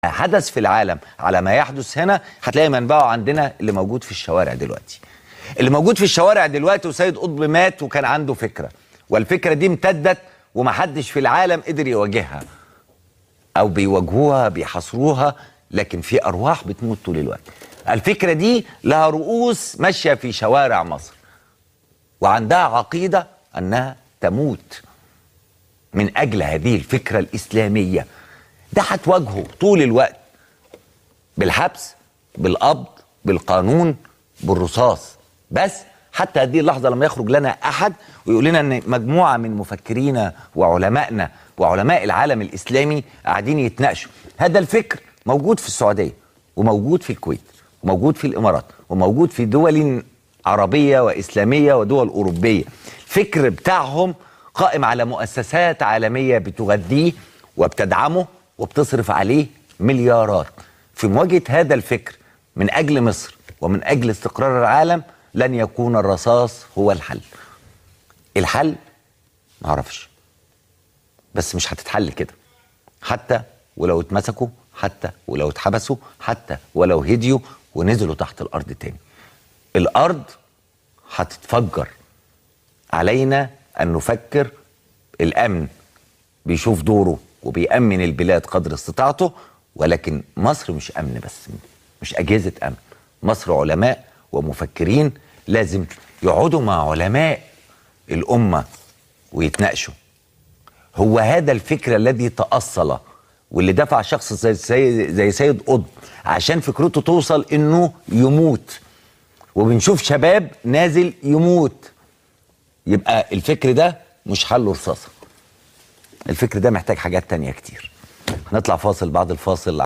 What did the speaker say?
حدث في العالم على ما يحدث هنا هتلاقي منبعه عندنا اللي موجود في الشوارع دلوقتي. اللي موجود في الشوارع دلوقتي، وسيد قطب مات وكان عنده فكرة، والفكرة دي امتدت ومحدش في العالم قدر يواجهها، أو بيواجهوها بيحاصروها، لكن في أرواح بتموت طول الوقت. الفكرة دي لها رؤوس ماشية في شوارع مصر، وعندها عقيدة أنها تموت من أجل هذه الفكرة الإسلامية. ده هتواجهه طول الوقت بالحبس، بالقبض، بالقانون، بالرصاص. بس حتى هذه اللحظة لما يخرج لنا أحد ويقول لنا أن مجموعة من مفكرينا وعلمائنا وعلماء العالم الإسلامي قاعدين يتناقشوا، هذا الفكر موجود في السعودية وموجود في الكويت وموجود في الإمارات وموجود في دول عربية وإسلامية ودول أوروبية. الفكر بتاعهم قائم على مؤسسات عالمية بتغذيه وبتدعمه وبتصرف عليه مليارات. في مواجهة هذا الفكر من أجل مصر ومن أجل استقرار العالم لن يكون الرصاص هو الحل. الحل معرفش، بس مش هتتحل كده، حتى ولو اتمسكوا، حتى ولو اتحبسوا، حتى ولو هديوا ونزلوا تحت الأرض تاني. الأرض هتتفجر. علينا أن نفكر. الأمن بيشوف دوره وبيأمن البلاد قدر استطاعته، ولكن مصر مش أمن بس، مش أجهزة أمن. مصر علماء ومفكرين، لازم يقعدوا مع علماء الأمة ويتناقشوا. هو هذا الفكر الذي تأصل واللي دفع شخص زي سيد قطب عشان فكرته توصل إنه يموت، وبنشوف شباب نازل يموت. يبقى الفكر ده مش حله رصاصة، الفكر ده محتاج حاجات تانية كتير. هنطلع فاصل، بعد الفاصل